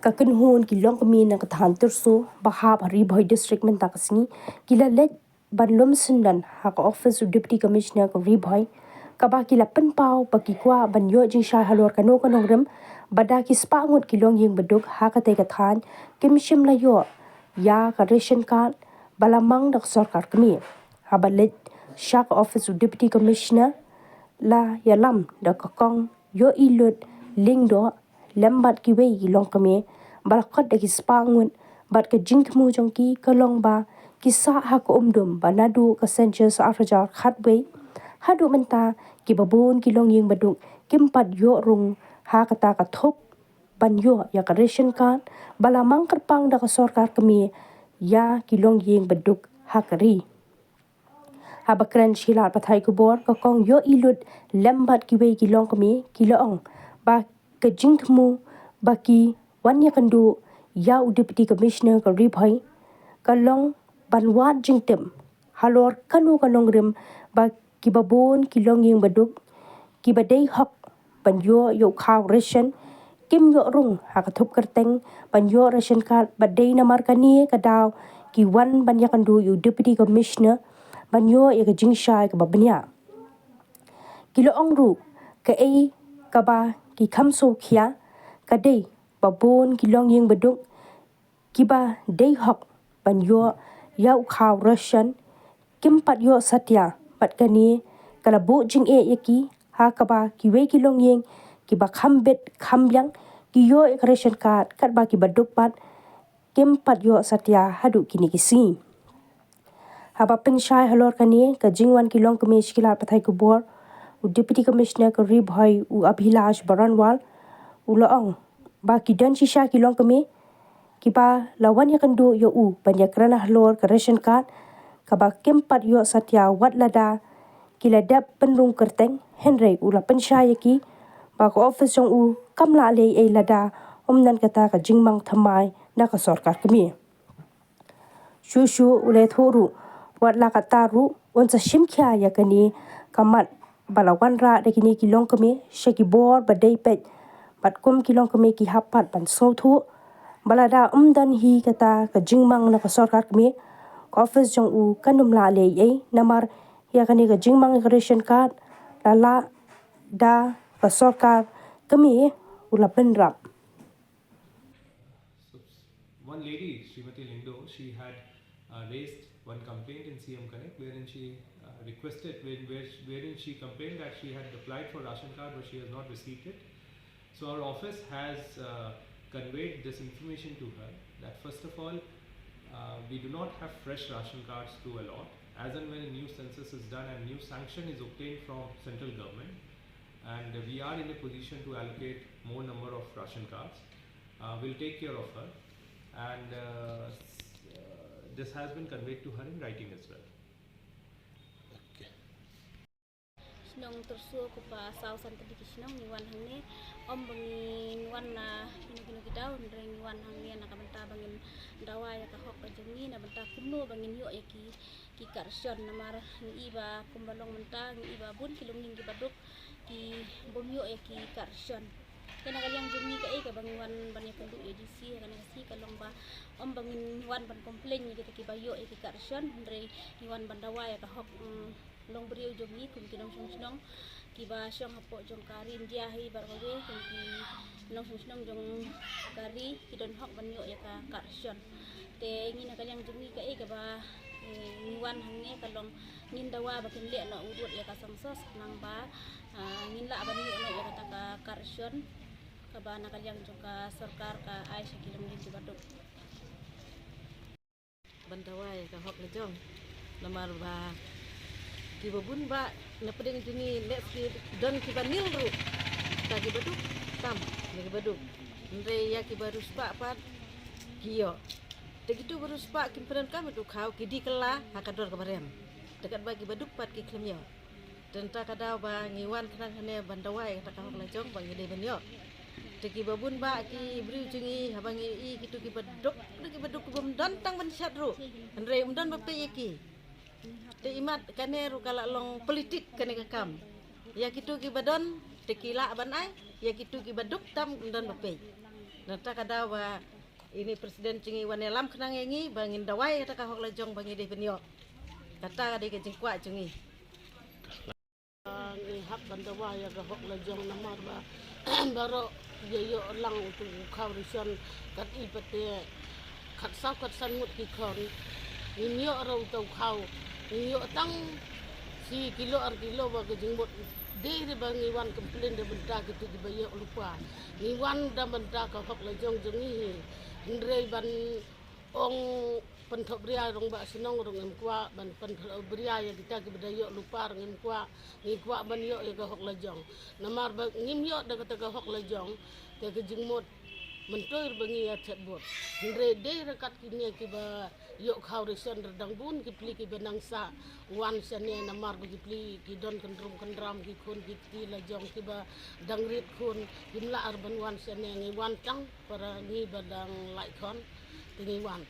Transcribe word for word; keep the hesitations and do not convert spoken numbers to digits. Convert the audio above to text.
Ka kynhun ki longkmie na ka thaiñ Tyrso ba hap ha Ri Bhoi District mynta ka sngi ki la leit ban lum syndon ha ka office u Deputy Commissioner ka Ri Bhoi, kaba ki la pynpaw ba ki kwah ban ïoh jingshai halor kano ka nongrim ba da ki spah ngut ki longïing baduk ha katei ka thaiñ kim shym la ïoh ïa ka ration card ba la mang da ka sorkar kmie. Haba leit sha ka office u Deputy Commissioner, la ïalam da ka Kong Ïohilut Lyngdoh lem bad kiwei ki longkmie ba la kot da ki spah ngut, bad ka jingthmu jong ki ka long ba ki sah ha ka umdum ba naduh ka census arhajar khatwei haduh mynta, kiba bun ki longïing baduk kim pat ïoh rung ha kata ka thup ban ïoh ïa ka ration card ba la mang kyrpang da ka sorkar kmie ïa ki longïing baduk ha ka ri. Haba kren sha ki lad pathai khubor, ka Kong Ïohilut lem bad kiwei ki longkmie ki la ong ba ka jingthmu ba ki wan ïakynduh ïa u Deputy Commissioner ka Ri Bhoi ka long ban wad jingtip halor kano ka nongrim ba kiba bun ki longïing baduk kiba dei hok ban ïoh ïa u khaw ration kim ïoh rung ha ka thup kyrteng ban ïoh ration card, ba dei namar kane ka daw ki wan ban ïakynduh ïa u Deputy Commissioner ban ïoh ïa ka jingshai kaba bniah. Ki la ong ruh, kaei kaba ki kham sngewkhia ka dei ba bun ki longïing baduk kiba dei hok ban ïoh ïa u khaw ration kim pat ïoh satia, bad kane ka la buh jingeh ïa ki, ha kaba kiwei ki longïing kiba kham bit kham biang ki ïoh ïa ka ration card, katba kiba duk pat kim pat ïoh satia haduh kine ki sngi. Haba pynshai halor kane ka jingwan ki longkmie sha ki lad pathai khubor, u Deputy Commissioner ka Ri Bhoi u Abhilash Baranwal u la ong ba ki don shisha ki longkmie kiba la wan ïakynduh ïa u ban ïakren halor ka ration card kaba kim pat ïoh satia wat lada ki la dep pynrung kyrteng, hynrei u la pynshai ïa ki ba ka office jong u kam lah leh ei lada ym don kata ka jingmang thymmai na ka sorkar kmie. Shuh shuh u la ïathuh ruh, wat la katta ruh un sa shim khia ïa kane ka mat ba la wanrah da kine ki longkmie sha ki bor ba dei peit, bad kum ki longkmie ki hap pat ban sngewthuh ba lada ym don hi kata ka jingmang na ka sorkar kmie, ka office jong u kan ym lah leh ei, namar ïa kane ka jingmang ïa ka ration card la lah da ka sorkar kmie u la pynrap. So, one lady, Srimati Lyngdoh, she had uh, raised one complaint in C M Connect, wherein she uh, requested, where, where, wherein she complained that she had applied for ration card but she has not received it. So our office has uh, conveyed this information to her, that first of all, uh, we do not have fresh ration cards to allot. As and when a new census is done and new sanction is obtained from central government, and we are in a position to allocate more number of ration cards, uh, we'll take care of her. And uh, s- uh, this has been conveyed to her in writing as well. Shnong Tyrso, ko pa saw san tylli ki shnong, ngi wan hangne. Ym ba ngi wan na kino kino ki daw, hynrei ngi wan hangne na ka bynta ba ngin dawa ïa ka hok ka jong ngi, na bynta kumno ba ngin ïoh ïa ki ki card ration, namar ngi i ba kumba long mynta ngi i ba bun ki longïing kiba duk ki bym ïoh ïa ki card ration. Te na ka liang jong ngi kaei kaba ngi wan ban ïakynduh ïa DC ha kane ka sngi ka long ba ym ba ngin wan ban complain ïa kita kiba ïoh ïa ki card ration, hynrei ngi wan ban dawa ïa ka hok, mm, long briew jong ngi kum ki nongshong shnong kiba shong hapoh jong ka ri India hi baroh kawei, kum ki nongshong shnong jong ka ri ki don hok ban ïoh ïa ka card ration. Te ngi na ka liang jong ngi kaei kaba, eh, ngi wan hangne ka long ngin dawa ba kin leh noh u rud ïa ka census, nang ba, ah, ngin lah ban ïoh noh ïa kata ka card ration kaba na ka liang jong ka sorkar ka ai sha ki longïing kiba duk. Ban dawa ïa ka hok la jong, namar ba kiba bun ba na pdeng jong ngi leh ki don kiba nil ruh, ta kiba duk tam na kiba duk, hynrei ïa kiba riewspah pat ki ïoh. Te kito ba riewspah kim pyndonkam ïa u khaw, ki die kylla ha ka dor kaba rem. Te katba kiba duk pat ki khlem ïoh. Te nta ka daw ba ngi wan khnang hangne ban dawa ïa kata ka hok la jong ba ngi dei ban ïoh. Te kiba bun ba ki briew jong ngi haba ngi i kito kiba duk, kito kiba duk kibym don tang ban shat ruh, hynrei ym don ba peit ïa ki. Te imat kane ruh ka la long politik kane ka kam. Ïa kito kiba don te ki lah ban ai, ïa kito kiba duk tam ym don ba peit. Nangta ka daw ba ine president jong ngi wan ïalam khnang ïa ngi ba ngin dawa ïa kata ka hok lajong ba ngi dei ban ïoh. Kata ka dei ka jingkwah jong ngi. Ngi hap ban dawa ïa ka hok lajong namar ba baroh ïa ïoh lang utu u khaw ration kat i pat te khatsaw khatsan ngut ki khon. Ngim ïoh ruh utu u khaw. Ngi ïoh tang shi kilo ar kilo ba ka jingmut. Dei re ba ngi wan complain da bynta kitu kiba ïoh lypa. Ngi wan da bynta ka hok lajong jong ngi hi. Hynrei ban ong pynthop ria rong ba shnong rong em kwah, ban pynthop ria ïa kita kiba da ïoh lypa rong em kwah. Ngi kwah ban ïoh ïa ka hok lajong. Namar ba ngim ïoh da kata ka hok lajong te ka jingmut myntoi ba ngi ïa chet bot. Hynrei dei re kat kine kiba ïoh khaw ration re dang bun ki pli kiba nang sah wan shane namar ba ki pli ki don kynrum kynram ki khun ki kti lajong kiba dang rit khun kim lah ar ban wan shane. Ngi wan tang para ngi ba dang lai khon te ngi wan.